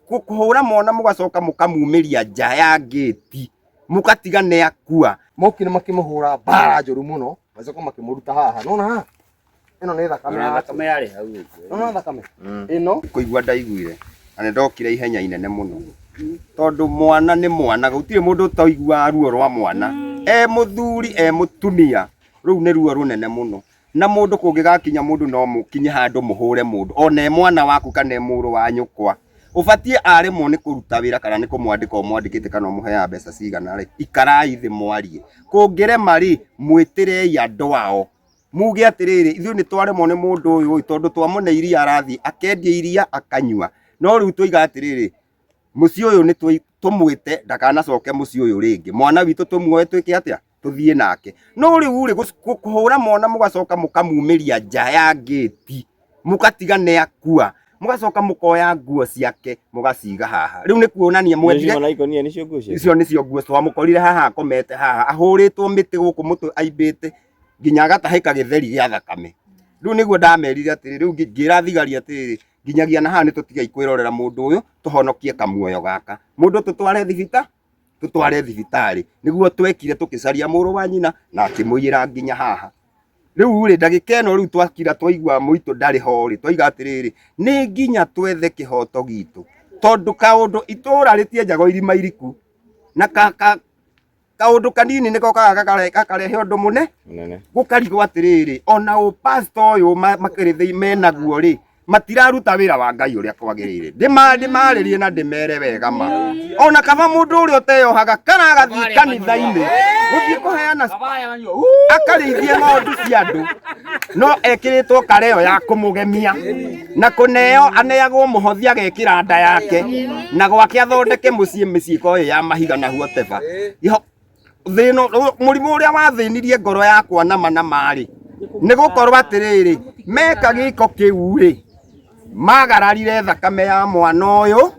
Kũhũra mwana mũgacoka mũkamumĩria nja ya ngĩti mũgatiga nĩ akua. Mokire makĩmũhũra mbara njũru mũno, magĩcoka makĩmũruta haha. Nona haha? Ĩno nĩ thakame Ona yake. thakame yarĩ hau ũguo. Nona thakame? Ĩno Kũigua ndaiguire na nĩ ndokire ihenya inene mũno tondũ mwana nĩ mwana, gũtirĩ mũndũ ũtaiguaga ruo rwa mwana, e mũthuri e mũtumia, rũu nĩ ruo rũnene mũno. Na mũndũ kũngĩgakinya mũndũ no mũkinye handũ mũhũre mũndũ ona e mwana waku kana e mũrũ wa nyũkwa, ũbatiĩ aremwo nĩ kũruta wĩra kana nĩ kũmwandĩka ũmwandĩkĩte kana ũmũheaga mbeca cigana rĩ, ikarai thĩ mwarie. Kũngĩrema rĩ, mwĩtĩrei andũ ao muge atĩrĩrĩ, ithuĩ nĩ twaremwo nĩ mũndũ ũyũ ĩ, tondũ twamũne iria arathiĩ akendia iria akanyua, no rĩu twoiga atĩrĩrĩ, mũciĩ ũyũ nĩ tũmwĩte ndakanacoke mũciĩ ũyũ rĩngĩ, mwana witũ tũmuoe twĩke atĩa, tũthiĩ nake. No rĩu rĩ, kũhũra mwana mũgacoka mũkamumĩria nja ya ngĩti mũgatiga nĩ akua, mũgacoka mũkoya nguo ciake mũgaciga haha, rĩu nĩ kuonania mwendire Nĩcio na ikũnia nĩcio nguo ciake. Icio nĩcio nguo twamũkorire haha akomete haha ahũrĩtwo mĩtĩ gũkũ mũtwe aimbĩte nginya agatahĩka gĩtheri gĩa thakame. Rĩu nĩguo ndamerire atĩrĩ, rĩu ngĩra thigari atĩrĩrĩ, nginyagia na haha nĩ tũtigei kwĩrorera mũndũ ũyũ, tũhonokie kamuoyo gaka, mũndũ tũtware thibita tũtware thibitarĩ. Nĩguo twekire, tũkĩcaria mũrũ wa nyina na akĩmũiyĩra nginya haha. Rĩu rĩ, ndagĩka ĩno rĩu twakira twaigua mũitũ ndarĩ ho rĩ, twaiga atĩrĩrĩ, nĩ nginya twethe kĩhoto gitũ, tondũ kaũndũ itũra rĩtienjagwo irima iriku, na ka, ka, kaũndũ kanini nĩ gokaga gakarehe ũndũ mũne Mũnene. Gũkarigwo atĩrĩrĩ, ona ũpastor ũyũ makĩrĩ thĩ menaguo rĩ, matiraruta wĩra wa Ngai ũrĩa kwagĩrĩire. Ndĩmarĩrie na ndĩmere wega ma, ona kaba mũndũ ũrĩa ũteyohaga kana agathiĩ kanitha-inĩ gũthiĩ kũheana akarĩithie ng'ondu cia andũ, no ekĩrĩtwo kareo ya kũmũgemia na kũneo aneagwo mũhothi agekĩra nda yake na gwake athondeke mũciĩ mĩciĩ ĩkorwo ĩ ya mahiga na whatever. Thĩna mũrimũ ũrĩa wathĩnirie ngoro yakwa nama na marĩ nĩ gũkorwo atĩrĩrĩ, meka gĩko kĩu rĩ, magararire thakame ya mwana ũyũ,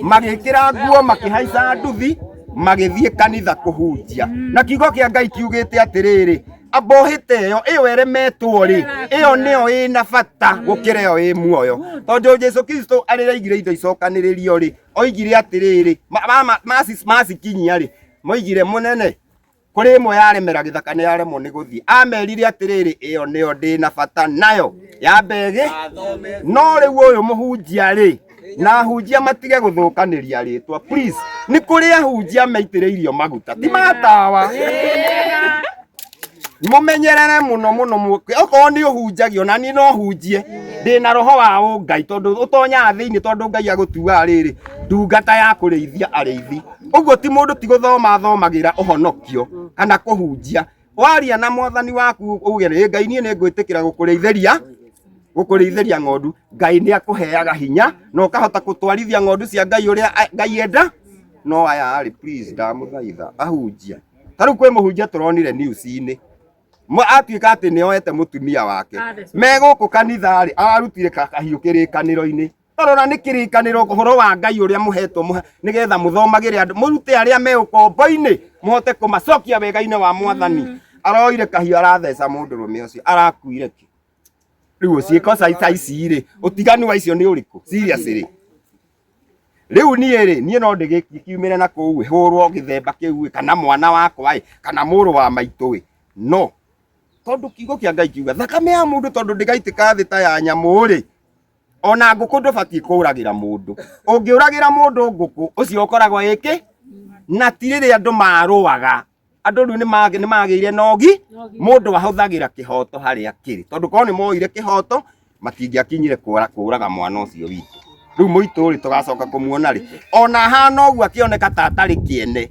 magĩkĩra nguo, makĩhaica nduthi, magĩthiĩ kanitha kũhunjia, na kiugo kĩa Ngai kiugĩte atĩrĩrĩ, mbohĩte ĩyo ĩyo ĩremetwo rĩ, ĩyo nĩyo ĩna bata gũkĩra ĩyo ĩ muoyo, tondũ Jesu Kristo arĩrĩa aigire indo icokanĩrĩrio rĩ, oigire atĩrĩrĩ, macikinyia rĩ, moigire mũnene kũrĩ ĩmwe yaremera gĩthaka nĩ yaremwo nĩ gũthiĩ, amerire atĩrĩrĩ, ĩyo nĩyo ndĩna bata nayo ya mbegĩ. No rĩu ũyũ mũhunjia rĩ, na ahunjia matige gũthũkanĩria rĩtwa, please. Nĩ kũrĩ ahunjia meitĩrĩirio maguta ti matawa, mũmenyerere mũno mũno. Okorwo nĩ ũhunjagio, na niĩ no hunjie ndĩna roho wa ũngai, tondũ ũtonyaga thĩinĩ, tondũ Ngai agũtuaga rĩrĩ ndungata ya kũrĩithia arĩithi. Ũguo ti mũndũ ti gũthoma athomagĩra ũhonokio kana kũhunjia. Waria na mwathani waku uge, "Ĩ Ngai, niĩ nĩ ngwĩtĩkĩra gũkũrĩithĩria ng'ondu." Ngai nĩ akũheaga hinya na ũkahota gũtwarithia ng'ondu cia Ngai ũrĩa Ngai enda. No aya rĩ, please, ndamũthaitha ahunjia. Ta rĩu kwĩ mũhunjia tũronire news-inĩ atuĩka atĩ nĩ oete mũtumia wake me gũkũ kanitha rĩ, ararutire kahiũ kĩrĩkanĩro-inĩ. Tarora, nĩ kĩrĩkanĩro, ũhoro wa Ngai ũrĩa mũhetwo nĩgetha mũthomagĩre andũ, mũrute arĩa me ũkombo-inĩ, mũhote kũmacokia wega-inĩ wa mwathani. Aroire kahiũ aratheca mũndũrũme ũcio, arakuire kĩ? Rĩu ciĩko ta ici rĩ, ũtiganu wa icio nĩ ũrĩkũ? Seriously, rĩu niĩ rĩ, niĩ no ndĩgĩkiumĩre na kũu hũrwo gĩthemba kĩu ĩ, kana mwana wakwa ĩ, kana mũrũ wa maitũ ĩ, no tondũ kiugo kĩa Ngai kiuga thakame ya mũndũ tondũ ndĩgaitĩka thĩ ta ya nyamũ rĩ, ona ngũkũ ndũbatiĩ kũragĩra mũndũ. Ũngĩũragĩra mũndũ ngũkũ, ũcio ũkoragwo ĩkĩ na ti rĩrĩa andũ marũaga. Andũ rĩu nĩ magĩire nogi, mũndũ ahũthagĩra kĩhoto harĩa kĩrĩ, tondũ korwo nĩ moire kĩhoto matingĩakinyire kũraga mwana ũcio witũ. Rĩu mũitũ rĩ, tũgacoka kũmuona rĩ? Ona hana ũguo akĩoneka ta atarĩ kĩene,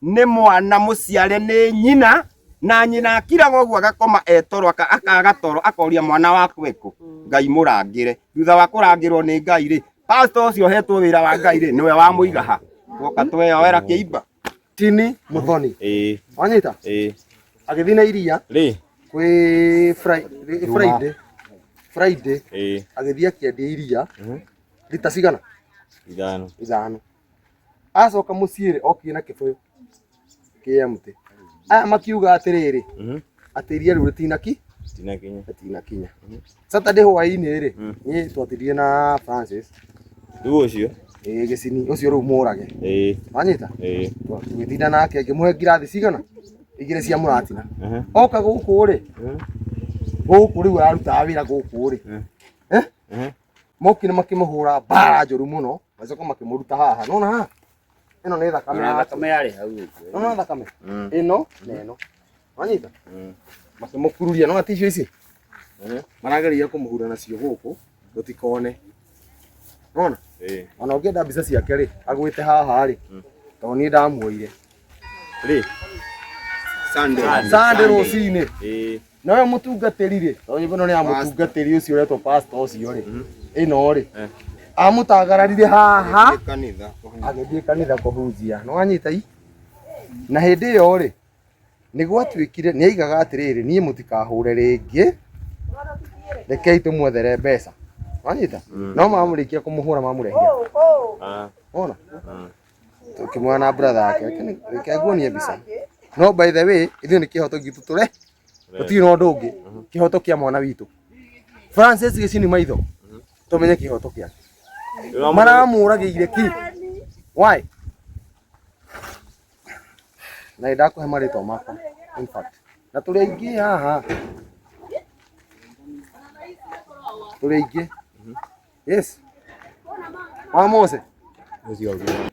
nĩ mwana mũciare nĩ nyina, na nyina akiraga ũguo agakoma etoro, akaga toro, akoria mwana wakwa ĩkũ. Ngai mũrangĩre. Thutha wa kũrangĩrwo nĩ Ngai rĩ, pastor ũcio ũhetwo wĩra wa Ngai rĩ, nĩwe wamũiga ha woka tweyoera kĩimba. Tini Muthoni. Ĩĩ. Wanyita? Ĩĩ. Agĩthiĩ na iria Rĩ. kwĩ Friday. Friday. Ĩĩ. Agĩthiĩ akĩendia iria rita cigana? 5. 5. Acoka mũciĩ rĩ, okire na kĩbũyũ kĩ empty. Aya makiuga atĩrĩrĩ, atĩ iria rĩu rĩtinaki Tinakinya. Rĩtinakinya. Saturday hwaĩ-inĩ rĩ, niĩ twatindire na Francis. Rĩu ũcio. Ĩĩ Gĩcini ũcio rĩu mũrage. Ĩĩ. Wanyita? Ĩĩ. Tũgĩtinda nake ngĩmũhe ngirathi cigana? Igĩrĩ cia mũratina. Aha. Oka gũkũ rĩ, gũkũ rĩu ararutaga wĩra gũkũ rĩ. Eh? Aha. Mokire makĩmũhũra mbara njũru mũno, magĩcoka makĩmũruta haha. Nona haha? Ĩno nĩ thakame Ona yake. thakame yarĩ hau ũguo. Nona thakame? Mm. Ĩno na ĩno. Wanyita? Mm. Makĩmũkururia, nona tissue ici? Mhm. Marageria kũmũhura nacio gũkũ, tũtikone. Nona? Ĩĩ. Ona ũngĩenda mbica ciake rĩ, agwĩte haha rĩ, tondũ niĩ ndamuoire. Rĩ. Sunday. Sunday rũcinĩ. Ĩĩ. Na ũyũ mũtungatĩri rĩ, tondũ nyũmba ĩno nĩ ya mũtungatĩri ũcio ũretwo pastor ũcio rĩ, ĩno rĩ, Eh. amũtangararire haha Kanitha. agĩthiĩ kanitha kũhunjia. Nĩ wanyita i? Na hĩndĩ ĩyo rĩ, nĩ gwatuĩkire nĩ aigaga atĩrĩrĩ, niĩ mũtikahũre rĩngĩ, rekei tũmwethere mbeca. Wanyita? No mamũrĩkia kũmũhũra mamũrehire. Ah. Wona? Mm. Tũkĩmuona na brother yake, reke nguonie mbica. No by the way, ithuĩ nĩ kĩhoto gitũ tũre gũtirĩ na ũndũ ũngĩ kĩhoto kĩa mwana witũ Francis Gĩcini maitho tũmenye kĩhoto gĩake maramũragĩire ki why na nĩndakũhe marĩtwa makwa in fact na tũrĩ aingĩ haha tũrĩ aingĩ yes wa Mose Ũcio ũngĩ.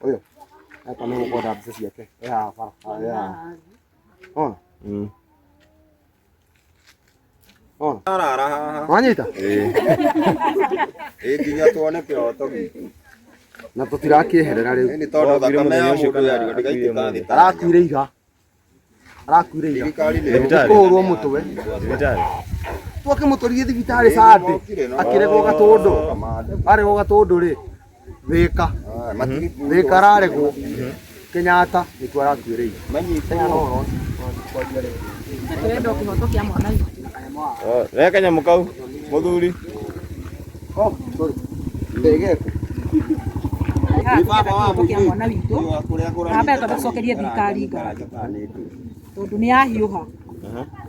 ũyũ aka nĩ gũkwenda mbica ciake e haha bara e haha ona Mm. ona Arara haha. wanyita Ĩĩ. Ĩĩ nginya tuone kĩhoto gitũ. na tũtirakĩeherera rĩu Nĩ tondũ Wakuire thakame mũthenya ya ũcio mũndũ kana yario akuire ndĩgaitĩka mũthĩ? thĩ ta arakuire ira arakuire ira Thirikari nĩ Thibitarĩ? kũhũrwo mũtwe Thibitarĩ. twakĩmũtwarire thibitarĩ Sunday akĩregwo gatũndũ aregwo gatũndũ rĩ thĩka thĩka araregwo Kenyatta nĩkuo arakuĩrĩire Tũrenda o kĩhoto kĩa mwana witũ. Oh, rehe kanyamũ kau mũthuri. Oh, sorry. Ndegeko. Haha tũrenda kĩhoto kĩa mwana witũ. Na mbere twambe tũcokerie thirikari ngatho tondũ nĩ yahiũha.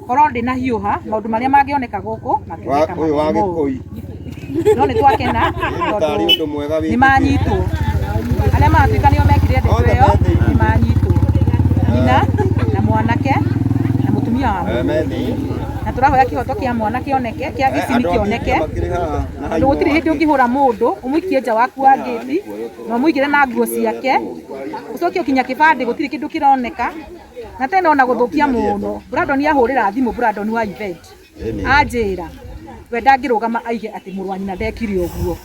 Korwo ndĩnahiũha maũndũ marĩa mangĩoneka gũkũ mangĩoneka Ũyũ wa maũndũ moru. Gĩkũi No nĩ twakena tarĩ tondũ ũndũ mwega nĩ wĩkĩkĩte. manyitwo arĩa maratuĩka nĩo mekire ndeto Othe ĩyo me thĩinĩ. nĩ manyitwo nyina na mwanake na mũtumia wa Eh, mũndũ me thĩinĩ. na tũrahoya kĩhoto kĩa mwana kĩoneke kĩa Eh, gĩcini andũ a kĩoneke media makĩrĩ haha na tondũ gũtirĩ hĩndĩ ũngĩhũra mũndũ ũmũikie nja waku wa ngĩti na ũmũigĩre na nguo ciake ũcoke ũkinya kĩbandĩ gũtirĩ kĩndũ kĩroneka na tena ona gũthũkia mũno Brandon ahũrĩra thimũ Brandon wa event anjĩra we ndangĩrũgama aige atĩ mũrũ wa nyina ndekire ũguo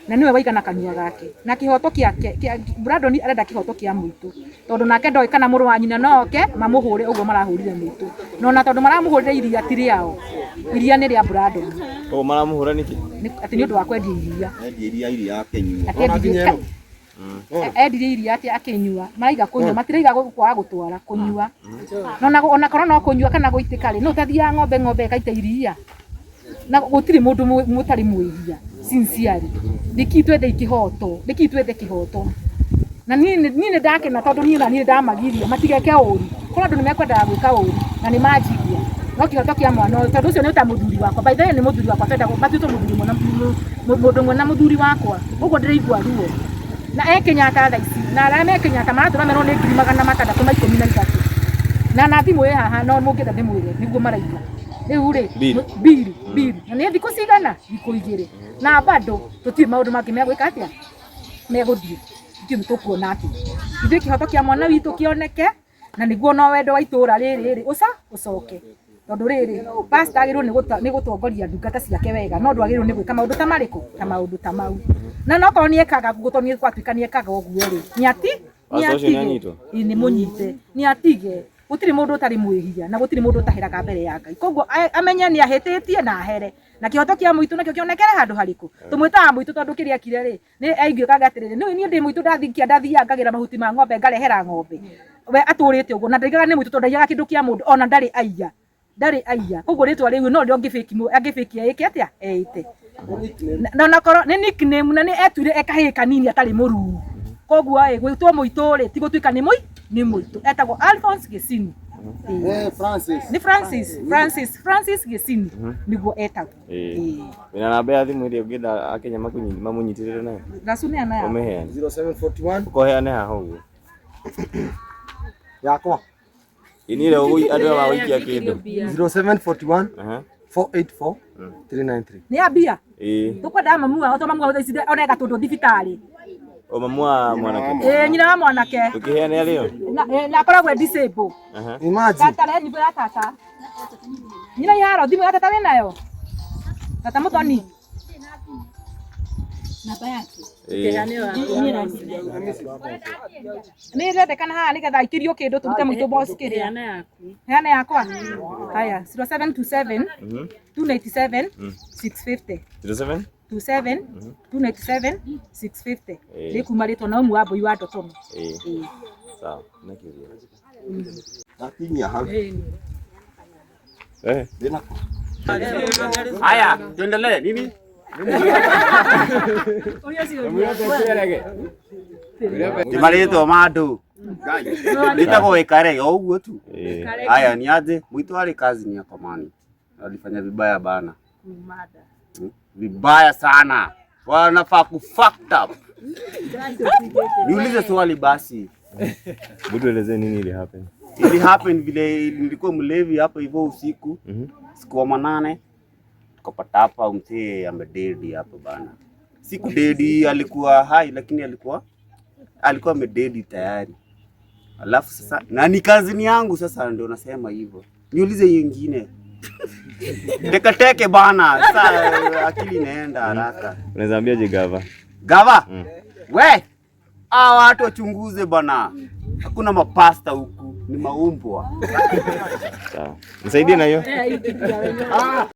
na nĩwe waiga na kanua gake na kĩhoto gĩake kĩa Brandon arenda kĩhoto kĩa mũitũ tondũ nake ndoĩ kana mũrũ wa nyina no oke mamũhũre ũguo marahũrire mũitũ na ona tondũ maramũhũrire iria ti rĩao iria nĩ rĩa Brandon Koguo maramũhũra nĩkĩ? Atĩ nĩ ũndũ wa kwendia iria Endia iria iria akĩnyua. Atĩ endirie endirie iria atĩ akĩnyua maraiga kũnyua matiraiga kwaga gũtwara kũnyua no na ona korwo no kũnyua kana gũitĩka rĩ no ũtathiaga ng'ombe ng'ombe ĩgaita iria na gũtirĩ mũndũ mũtarĩ mwĩhia sincerely nĩkĩ twethe kĩhoto nĩkĩ twethe kĩhoto na niĩ nĩ ndakena tondũ niĩ na niĩ ndamagiria matigeke ũru korwo andũ nĩ mekwendaga gwĩka ũru na nĩ manjigua no kĩhoto kĩa mwana ũyũ tondũ ũcio nĩ ta mũthuri wakwa by the way nĩ mũthuri wakwa twendagwo matuĩtwo mũthuri mwana mũndũ ũmwe na mũthuri wakwa ũguo ndĩraigua ruo na e Kenyatta thaa ici na arĩa me Kenyatta maratũra merwo nĩ 613,000 na na thimũ ĩ haha no mũngĩenda ndĩmwĩre nĩguo maraiga rĩu rĩ Mbiri. mbiri mbiri na nĩ thikũ cigana thikũ igĩrĩ na bado tũtirĩ maũndũ mangĩ megwĩka atĩa megũthiĩ ithuĩ nĩ tũkuona atĩ ithuĩ kĩhoto kĩa mwana witũ kĩoneke na nĩguo no wendo wa itũra rĩrĩ rĩ ũca ũcoke tondũ rĩrĩ pastor agĩrĩirwo nĩ gũtongoria ndungata ciake wega no ndwagĩrĩirwo nĩ gwĩka maũndũ ta marĩkũ ta maũndũ ta mau na no korwo nĩ ekaga ũguo tondũ nĩ gwatuĩka nĩ ekaga ũguo rĩ nĩ ati nĩ Pastor ũcio atige nĩanyitwo? Ĩ, nĩ mũnyite nĩ atige gũtirĩ mũndũ ũtarĩ mwĩhia na gũtirĩ mũndũ ũtaheraga mbere ya Ngai koguo amenye nĩ ahĩtĩtie na ahere na kĩhoto kĩa mũitũ nakĩo kĩonekere handũ harĩkũ tũmwĩtaga mũitũ tondũ kĩrĩa ekire rĩ nĩ aiguĩkaga atĩrĩrĩ nĩ niĩ ndĩ mũitũ ndathikia ndathiaga ngagĩra mahuti ma ng'ombe ngarehera ng'ombe we atũrĩte ũguo na ndaigaga nĩ mũitũ tondũ ndaiyaga kĩndũ kĩa mũndũ ona ndarĩ aiya ndarĩ aiya koguo rĩtwa rĩu no rĩo angĩbĩki ĩke atĩa eĩte na ona korwo nĩ nickname na nĩ etuire e kahĩĩ kanini atarĩ mũruu koguo ĩ gwĩtwo mũitũ rĩ ti gũtuĩka nĩ mũi nĩ mũitũ etagwo Alphonse Gĩcini. Eh, Francis. Nĩ Francis, Francis, Francis Gĩcini nĩguo etagwo. Ĩĩ. Wĩna namba ya thimũ ĩrĩa ũngĩenda akenya mamũnyitĩrĩre nayo? Racu nĩ ana ya. Ũmĩheane. 0741 Ũkoheane haha ũguo. Yakwa. Ĩ nĩ ĩrĩa andũ aya magũikia kĩndũ. 0741 Aha. 484 393. Nĩ ya mbia. Ĩĩ. Tũkwendaga mamu wao tondũ mamu wao thaa ici ona gatũndũ thibitarĩ. O mamu wa mwanake. Ĩĩ, nyina wa mwanake. Tũkĩheane arĩo? Na akoragwo e disable. Aha. Imagine. Tata rehe nyimbo ya tata. Nyina iharo thimũ ya tata wĩnayo? Tata Mũthoni. Ĩĩ. Nĩ ĩrendekana haha nĩgetha aikĩrio kĩndũ tũrute mũitũ box kĩrĩa. Heana yakwa. Haya, 0727 297 650. 07? 27 297 650. Ĩĩ. Nĩ kuma rĩtwa Naumu wa Mbũi wa Ndotomo. Ĩĩ. Sawa. Nakĩria. Ndakinyia hau. Eh. Ndĩna Haya, tuendelee nini? Ti marĩtwa ma andũ nĩtagwo Wekare o ũguo tu. Ĩĩ. Haya, ni aje mwito wale kazi ni ya Komani, walifanya vibaya bana, vibaya sana, wanafaa ku fucked up. Niulize swali basi, Hebu tuelezee nini ili happen. Ili happen vile nilikuwa mlevi hapo hivyo usiku, siku wa manane, tukapata hapa mzee amededi hapo bana. Siku dedi alikuwa hai, lakini alikuwa amededi tayari. Alafu sasa na ni kazini yangu sasa ndio nasema hivyo. Niulize hiyo ingine. Teketeke bana, sasa akili inaenda haraka. Unaweza ambiaje gava? Gava. We, hawa watu wachunguze bana. Hakuna mapasta huku, ni maumbwa. Sawa. Nisaidie na hiyo.